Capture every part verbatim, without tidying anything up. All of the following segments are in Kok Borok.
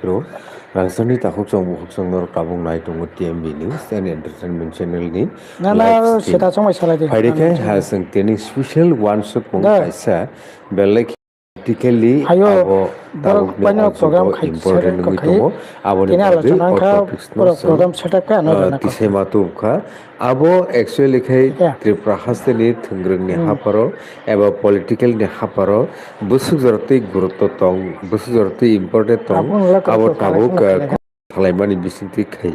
Kro, rangchakni takhuk chwng bukhuk chwng norok tabuk nai tongo T M B News and Entertainment Channel ni Nana live stream. Seta chongmai salai di. Phaidi khe ha chwng tini special wansukmung kaisa belai khe practically abo tabukni borok baino program important wngwi tongo. Aboni bagwi o topics no program setup khe ano tisai ma tubukha. Abo actually khai Tripura hasteni thwngrwngni hapharo eba political ni hapharo bwswk jora twi gurutto tong, bwswk jora twi important tong, abo tabuk, ah, khlaimani bisingtwi khai.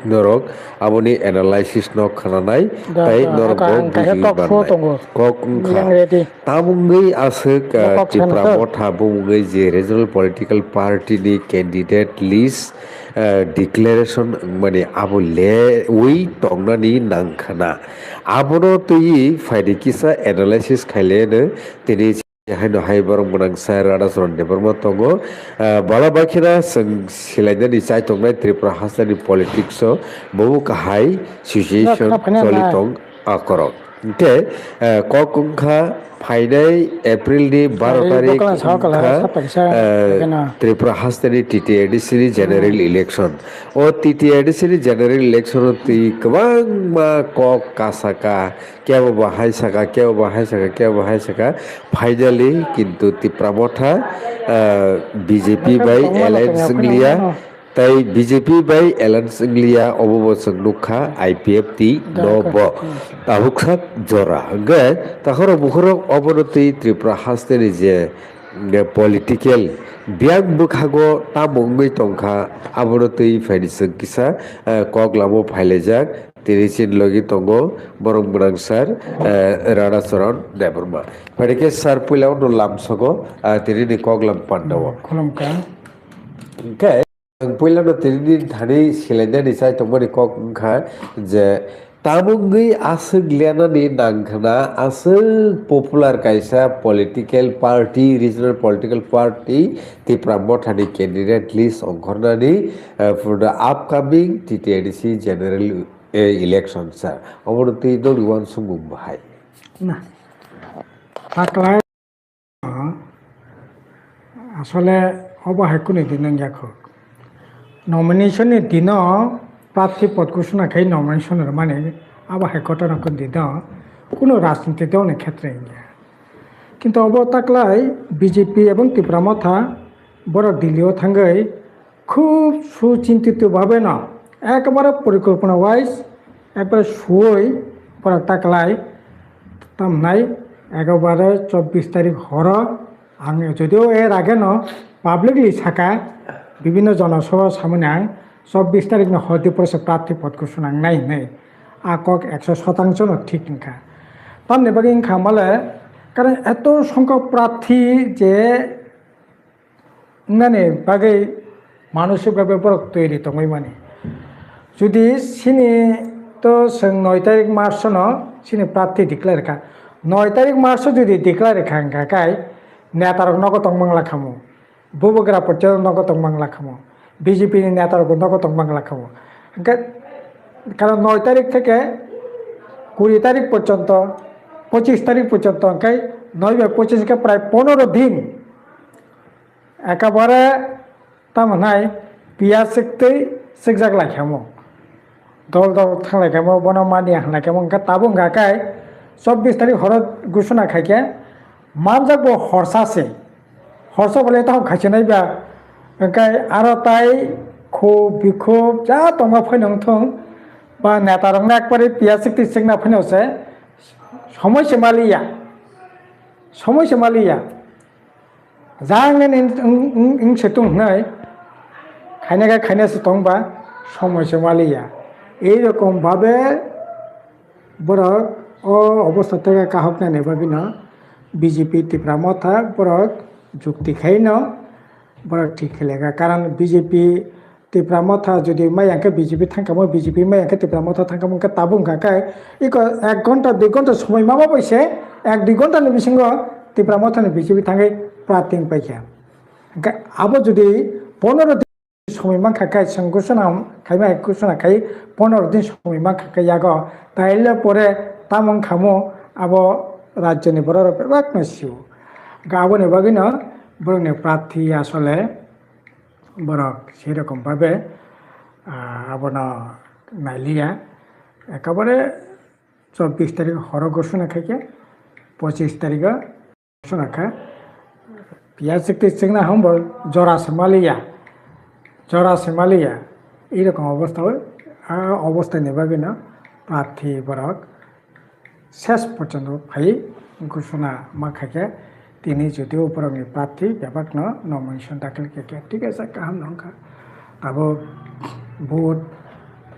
Norok aboni analysis no khnanai, tei norok bo bujiwi mannai. Kok wngkha. Tamungwi aswk, ah, Tipra Motha bumungwi je regional political party ni candidate list, ah, declaration wngmani abo lewi tongnani nangkhana. Abono twiwi phaidi kisa analysis khaileno tini haino hai borok gwnang sa Radhacharan Debbarma tongo. Ah, bala bakhina chwng silainani chai tongnai Tripura hasteni politics o bobo kahai situation choli tong akorok. Hwnkhe, eh, kok wngkha phainai April ni baro tarik wngkha, eh, Tripura hasteni T T A D C ni general election. O T T A D C ni general election o twi kwbangma kok kasaka, kebo bo hai saka, kebo bo hai saka, kebo bo hai saka. Finally kintu Tipra Motha, eh, B J P bai alliance wngliya. Tei B J P bai alliance wngliya, obo bo chwng nukha, I P F T no bo tabuk sak jora. Hwnkhe takhorok bukhurok obono twi Tripura hasteni je, mm, political biyang bwkhago tamo wngwi tongkha, abono twi phaini chwng kisa, eh, kok lamo phailaijak. Tini chini logi tongo borok gwnang sir, eh, Radhacharan Debbarma. Phaidi khe sir puila uno lamsogo, eh, tini ni kok lam pandao. Khulumkha. Hwnkhe Ang puilano tini thani silainani chai tongmani kok wngkha je, tamungwi aswk lenani nangkhna, aswk popular kaisa political party, regional political party, Tipra Mothani candidate list ongkhornani, eh, for the upcoming T T A D C general, eh, election, sir. Obono twi nokni uansukmung bahai. Na. Taklai. Asole obo hai kunu din wngya kho. Nomination ni dino prarthi pod ghosona khai nomination rwmani abo hai ghotona kunu dino kunu rajniti dol ni khetre wngya. Kintu obo taklai B J P ebong Tipra Motha borok Delhi o thangwi khub suchintito bhabe no ekebare porikolpona wise ekbare suoi borok taklai tamnai ekebare chobbish tarik horo ang jodio er age no publicly saka bibhinno jonosabha samani ang chobbish tarik no hor di porse prarthi pod ghosona wngnai hinwi a kok ekso sotangso no thik wngkha tamni bagwi wngkha male karon eto songkho prarthi je wngnani bagwi manusikbhai borok toiri tongwi mani. Jodi chini to chwng noi tarik March no chini prarthi declare kha. Noi tarik March o jodi declare kha wngkha khai netarok nogo tong mangla khamu. Bubagra porchento nogo tong mangla khamu. B J P ni netarok nogo tong mangla khamu. Hwnkhe karon noi tarik theke kuri tarik porchonto, pochis tarik porchonto hwnkhe noi bai pochis hwnkhe prai ponoro din. Ekabare tamo hinai piya swiktwi swkjak lai khamu. Dol dol thanglai khamu, bono manya hinlai khamu, hwnkhe tabuk wngkha khe chobbish tarik horo ghosona khaikhe manjak bo horsa se. Horsa bole tamo khaichonai ba. Hwnkhe aro tai khub bikhub ja tongma phaino wngthung ba netarokno ekbare piya swiktwi swkna phaino se somoi se maliya. Somoi se maliya. Jang nini wng, wng, wng se tong hnai, khaina khe khaina se tong ba, somoi se maliya. Ei rokom bhabe borok o obostha theke kahoknani bagwino B J P Tipra Motha borok jukti khaino borok thik khlai kha. Karon B J P Tipra Motha jodi maya khe B J P thangkamo, B J P maya khe Tipra Motha thangkamo, hwnkhe tabuk wngkha khe iko ek ghonta, dui ghonta somoi ma bai se, ek dui ghonta ni bisingo Tipra Motha ni B J P thangwi prarthi wng paikha. Hwnkhe abo jodi ponoro din somoi mankha khe, chwng ghosona khaima hai ghosona khai ponoro din somoi mankha khe yago, taile pore tamo wngkha mo abo rajyoni borok rok bebak no sio. Hwnkhe aboni bagwi no borok ni prarthi asole borok sei rokom babe, ah, abono nailiya. Ekabare chobbish tarik horo ghoshona khaikhe, pochish tarigo ghoshona kha. Piyajik twi chwngna hwnbo jora se maliya, jora se maliya. Ei rokom obostha o, a obostha ni bagwino prarthi borok ses porjonto phai ghoshona ma khaikhe, tini jotio borokni prarthi bebakno nomination dakhil khaikhe, thik ase, kaham no wngkha. Abo vote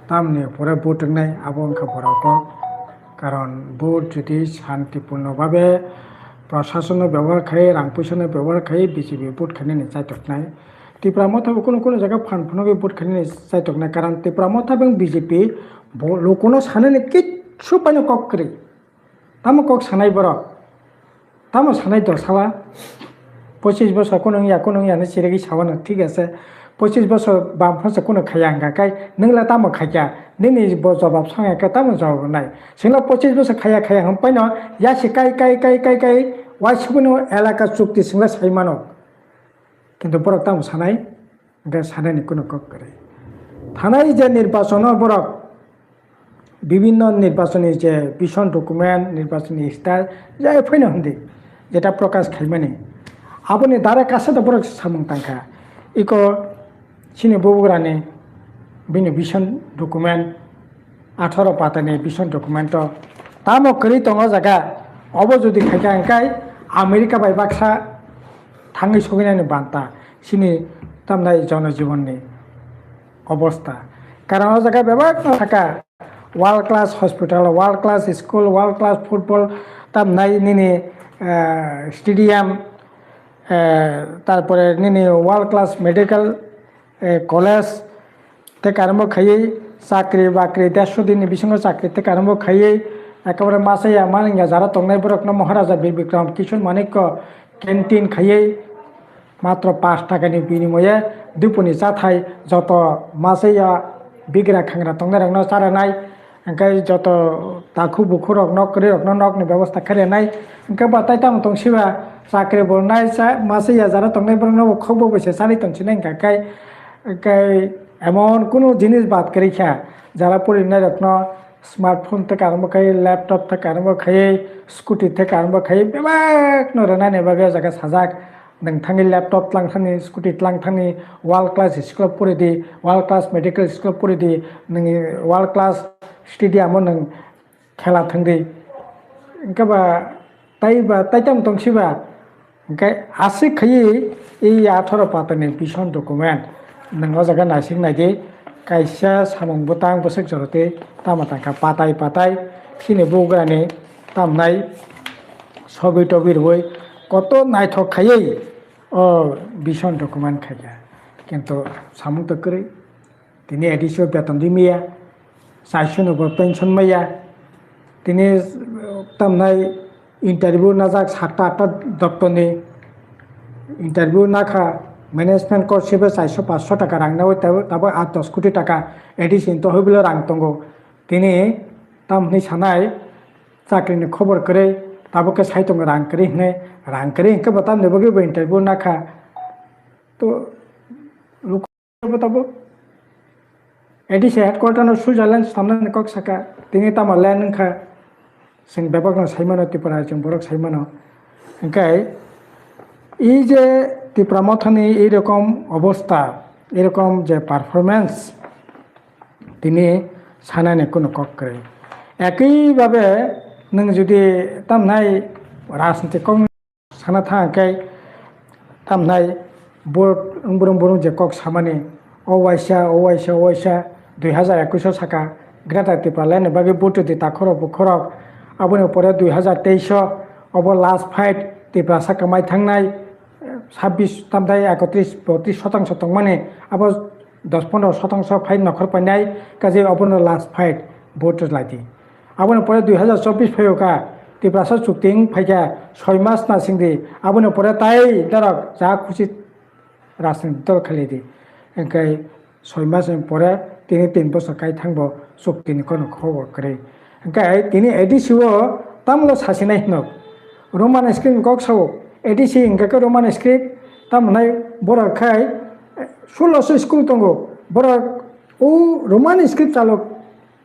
tamni pore vote wngnai, abo wngkha borok kok. Karon vote jodi shantipurno babe prasasonno bebohar khai, rang puisano bebohar khai, B J P vote khainani chaitoknai. Tipra Motha bo kunu kunu jaga phan phunugwi vote khainani chaitoknai, karon Tipra Motha beng B J P bo lukuno sanani kichu paino kok kwrwi. Tamo kok sanai borok? Tamo sanai dosala? Pochish bosor kunu wngya, kunu wngya hinwi chirigwi sawano, thik ase. Pochish bosor bam phonsa kunu khaiya hwnkha kai, nwngla tamo khaikha? Nini bo jobab songya khe tamo jobab rwnai? Singla pochish bosor khaiya, khaiya hwn paino yasi kai, kai, kai, kai, kai, waisugwino elaka chukti singla sai mano. Kintu borok tamo sanai? Hwnkhe sanani kunu kok kwrwi. Thanai je nirbachono borok bibinno nirbachoni je vision document, nirbachoni style, je phaino hwndi, jeta prokash khaimani, aboni dare kasa da borok samung tangkha. Iko chini bubagrani bini vision document, atharo patani vision documento tamo kwrwi tongo jaga, obo jodi khaikha hwnkhe America bai baksa thangwi sogwinani banta chini tamnai jonojibonni obostha. Karon o jaga bebak no saka, world class hospital, world class school, world class football tamnai nini, eh, stadium, eh, tarpore nini world class medical, eh, college, tei karmo khaiwi chakri bakri dersho dinni bisingo chakri tei karmo khaiwi ekebare masa ya manwng ya jara tongnai borokno Maharaja Bir Bikram Kishore Manikya canteen khaiwi matro pash takani binimoye dupuni chathai joto masa ya bigra khangra tongnairokno charanai. Hwnkhe joto takhu bukhurok nok kwrwirokno nokni bebosta khe rwnai. Hwnkhe bo tai tamo tong siba chakri bo nai cha masa ya jara tongnai borokno bo khokbo bai se chari tong sinai hwnkha khe, hwnkhe emon kunu jinis bad kwrwi kha, jara porinairokno smartphone theka arombo khai, laptop theka arombo khai, scooty theka arombo khai, bebak no rwnani bagwi o jaga sajak. Nwng thangwi laptop tlang thani, scooty tlang thani, world class school o pori di, world class medical school o pori di, nwng world class stadium o nwng khela thangdi. Hwnkhe ba tai ba tai tamo tong siba. Hwnkhe aswk khaiwi i atharo patani vision document nwng o jaga naisik naidi, kaisa samung bwtang bwswk jorotwi tamo tangkha patai patai chini bugrani tamnai sobi tobi rwui koto naithok khaiwi o vision document khaikha, kintu samung to kwrwi. Tini A D C o beton ri maya, chaisano bo pension maya. Tini, uh, tamnai interview najak satta atta doptorni interview nakha, management course hibo chaisho paanch sho taka rang nai, tabo, tabo aat dos koti taka A D C ni tohoi bilo rang tongo. Tini tamni sanai chakrini khobor kwrwi, tabuk khe sai tongo rang kwrwi hinwi, rang kwrwi hinkhe bo tamni bagwi bo interview nakha. To, luku Bo tabuk A D C headquarter no Switzerland samnani kok saka, tini tamo land wngkha, chwng bebak no saimano, Tripura chwng borok saimano. Hwnkhe, i je Tipra Mothani i rokom obostha, i rokom je performance, tini sanani kunu kok kwrwi. Ekwi babe nwng jodi tamnai rajniti kok sana thang khe tamnai bo brum brum je kok samani, o waisa, o waisa, o waisa, dui hazar ekush o saka Greater Tipraland ni bagwi vote di takhorok bukhorok, aboni pore dui hazar teis o obo last fight Tiprasa kwmai thangnai, sabbish tamdai ekotris botris shotangso tongmani, abo dos pondro shotangso fight nokhor painai, kaje obono last fight vote lai di. Aboni pore dui hazar chobbish phaio kha, Tiprasa chukti wng phaikha soi mas na singdi, aboni pore tai norok ja khusi rajniti dol khali di. Hwnkhe soi mas ni pore tini tin bosor kai thangbo chukti ni kono khobor kwrwi. Hwnkhe tini A D C o tamlo sasinai hino. Roman script kok sao, A D C hwnkhe khe Roman script, tamo nai borok khai Sullo so school tongo, borok o Roman script chalok,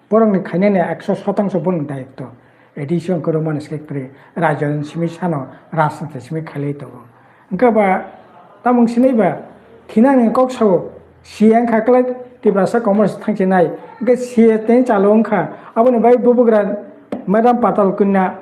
borokni khainani ekso shotangso borokni dayitto. A D C wngkha Roman script kwrwi, rajyoni simi sano rajniti simi khailai tongo. Hwnkhe ba tamung sinai ba thinani kok sao, C A wngkha kwlai Tiprasa commerce thangchinai, hwnkhe C A tei chalo wngkha, aboni bai bubagra Madam Patal Kanya,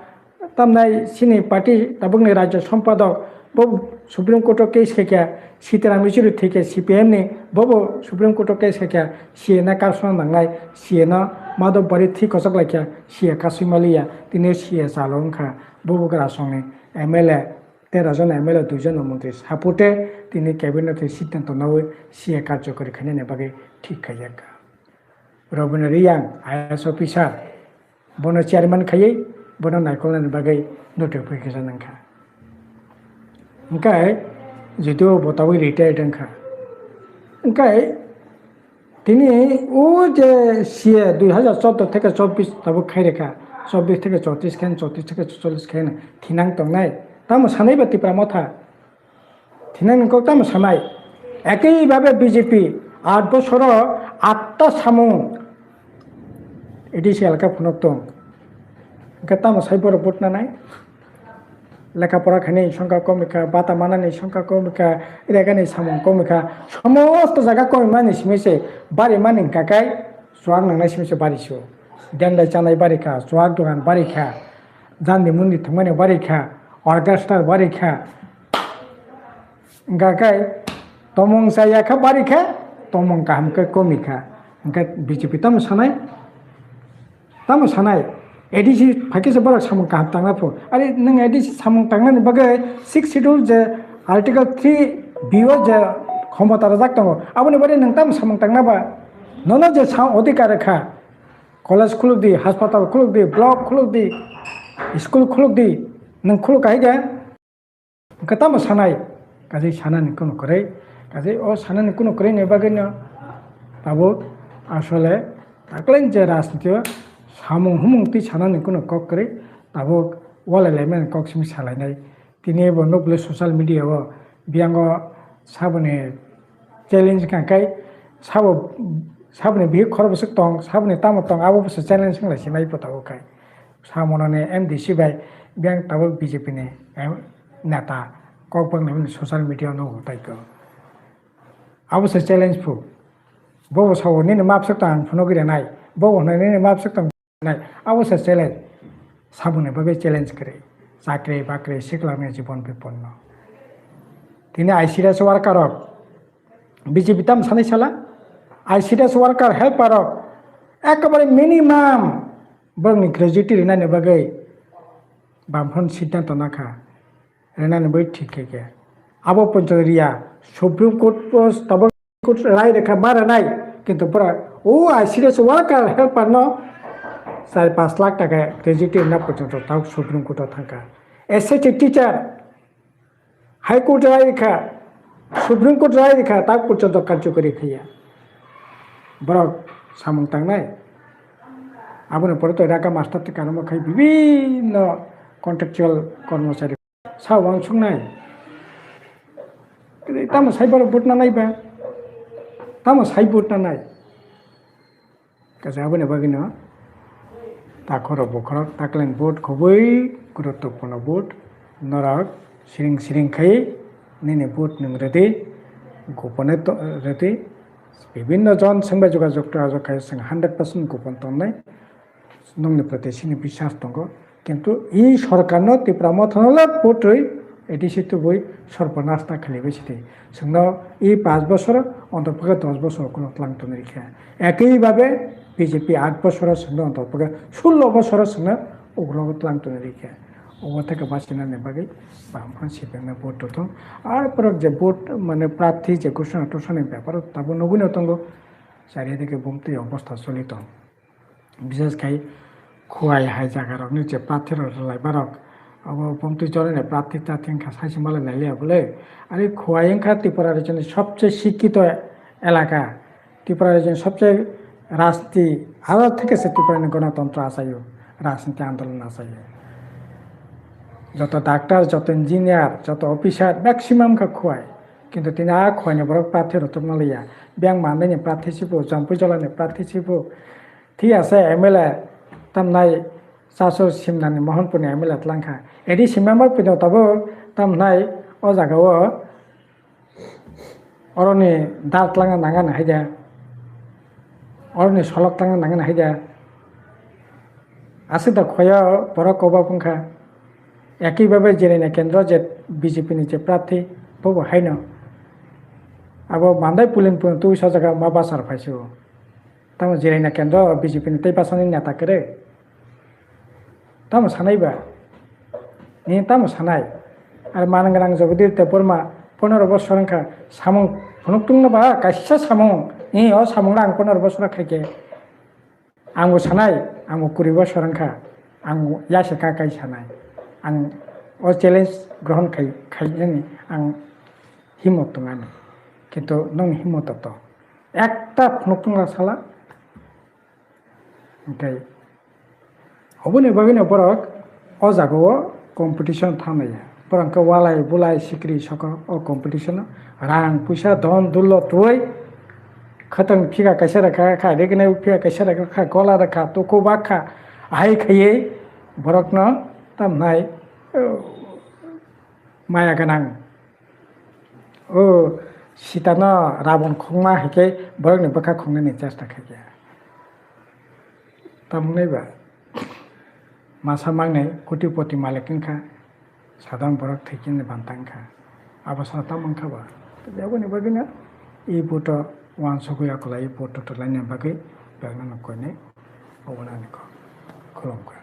tamnai chini party tabukni rajya sompadok bo Supreme Court o case khaikha, Sitaram Yechury thwikha C P M ni, bobo Supreme Court o case khaikha, C A no kasuna nangnai, C A no Madhobari thwi kochok laikha, C A kasui maliya, tini C A chalo wngkha, bubagra songni M L A, tero jon M L A, dui jon montri sapute tini cabinet ni siddhanto naui C A karjokori khainani bagwi thik khaijak. Robina Riyang, I A S officer, bono chairman khaiwi bono naikolnani bagwi notification wngkha. Hwnkhe, jidu bo tabuk retired wngkha. Hwnkhe, tini o je C A dui hazar chordo theke chobbish tabuk khai rekha, chobbish theke chotris khe, chotris theke chotris khe thinang tongnai. Tamo sanai ba Tipra Motha? Thinani kok tamo sanai? Ekei babe B J P aat bosoro atta samung A D C elaka phunuk tong. Hwnkhe tamo sai borok vote nanai? Lekha pora khainai songkha kom wngkha, bata manani songkha kom wngkha, regani samung kom wngkha, somosto jaga kom mani simi se bari mani hwnkha khe chuak nangnai simi se bari sio. Dendai chanai bari kha, chuak dogan bari kha, jandi mundi thwngmani bari kha, orchestra bari kha. Hwnkha khe tomung chaya kha bari kha, tomung kaham khe komi kha. Hwnkhe B J P tamo sanai? Tamo sanai? A D C phaikhe se borok samung kaham tangna pho. Are nwng A D C samung tangnani bagwi six schedule je article three B o je khomota rwjak tongo, aboni bagwi nwng tamo samung tangna ba? Nono je sa odhikar kha, college khuluk di, haspatal khuluk di, block khuluk di, school khuluk di, nwng khuluk kahai khe? Hwnkhe tamo sanai, kaisa sanani kunu kwrwi, kaisa o sanani kunu kwrwini bagwino tabuk asole taklai je rajnitio samung humung twi sanani kunu kok kwrwi, tabuk walai laimani kok simi salainai. Tini bo nukle social media o biyango saboni challenge wngkha khe sabo, saboni bihik khorok bwswk tong, saboni tamo tong, abo bwswk challenge wnglaisi nai pho tabuk khai. Samonani M D C bai biyang tabuk B J P ni, em, neta kok banglaimani social media o nugo taiko. Abo se challenge phu. Bobo sao nini map swk tang phunugwi rwnai. Bobo hwnwi nini map swk tang nai. Abo se challenge. Saboni bagwi challenge kwrwi. Chakri bakri siklangni jibon biponno. Tini I C D S worker rok B J P tam sanai sala. I C D S worker helper rok ekabare minimum borokni gratuity rinani bagwi Bamphron siddhanto nakha, rinani bai thik khe khe. Abo poncho riya, Supreme Court post tabuk Court rai rekha ma ranai, kintu pura o I C D S worker helper no char panch lakh taka gratuity na porjonto tabuk Supreme Court o thangkha. S S C teacher, High Court rai rikha, Supreme Court rai rikha, tak porjonto karjokari khaiya. Borok samung tangnai. Aboni pore to raka master tei kanamo khai bibinno contractual kormochari sa wansuknai. Tamo sai borok vote nanai ba? Tamo sai vote nanai? Kaisa aboni bagwino takhoro bokhorok takleng vote khobwi guruttopurno vote norok siring siring khai nini vote nwng rwdi gopone to-, rwdi bibinno jon swngbai jogajog tongajak khai chwng hundred percent gopon tongnai nokni proti sini biswas tongo. Kintu i sorkarno Tipra Mothano le putrwi A D C tubui sorbonas ta khalibai sidi. Chwngno i panch bosor, ontopokhe dos bosor ukhulok tlang tongwi rikha. Ekwi babe B J P aat bosoro chwngno, ontopokhe sullo bosoro chwngno ukhulok tlang tongwi rikha. Obo theke bachinani bagwi Bamphron C P M no vote rwthung. Ar borok je vote, mane, prarthi je ghosona tosani beparo tabuk nugwino tongo. Chariya dike bumtwi obostha choli tong. Bises khai Khowai hai jaga rokni je prarthi rok rwlai barok, abo bumtwi jorani prarthi tarthi wngkha saisi malai lailiya bole. Are Khowai wngkha Tripura rajyoni sobse sikkito elaka, Tripura rajyoni sobse rajniti aro theke se Tripurani gonotontro achaio, rajniti andolon achaio. Joto doctor, joto engineer, joto officer maximum wngkha Khowai. Kintu tini a khoini borok prarthi rwtwkma liya. Biyang mandaini prarthi sibu, Jampui jolani prarthi sibu. Thik ase M L A tamnai Chaso Simnani Mohanpurni M L A tlangkha. A D C member pino tabuk tamnai o jagao oroni dar tlangna nangani haida. Oroni solok tlangna nangani haida. Aswk da khoya borok koba wngkha. Ekibhabe Jiraina Kendro je B J P ni je prarthi, bobo haino. Abo Mandai polling pun twi sajak ma bachar phaisio. Tamo Jiraina Kendro B J P ni tei bachani neta kwrwi. Tamo sanai ba? Ni tamo sanai? Ar manang gwnang Jagadish Debbarma pondro bosor wngkha samung phunuk tungno ba kaisa samung. Ni o samung lang pondro bosor khaikhe. Ang bo sanai, ang bo kuri bosor wngkha, ang bo yase kakai sanai. Ang o challenge grohon khai, khainani ang himot tongani. Kintu nong himot to. Ekta phunuk tongla sala. Hingke oboni bagwino borok o jagao competition thangnai. Borok hwnkhe walai bulai sikri soko o competition o rang puisa don dullo twi khotong phiya kaisa rwkha kha, regnai phiya kaisa rwkha kha, gola rwkha, tuku bakha, ahai khaiwi borokno tamnai, o, maya gwnang. O Sitano Rabon khongma hai khe borokni bwkha khongnani chesta khaikha. Tamni ba masa mangnai kotipoti malik wngkha, sadharon borok thwikhe banta wngkha. Abo sano tamo wngkha ba? Aboni bagwino e vote o uansugwi akolai e vote o twlaina bagwi belai no koinai obo ani kok. Khulumkha.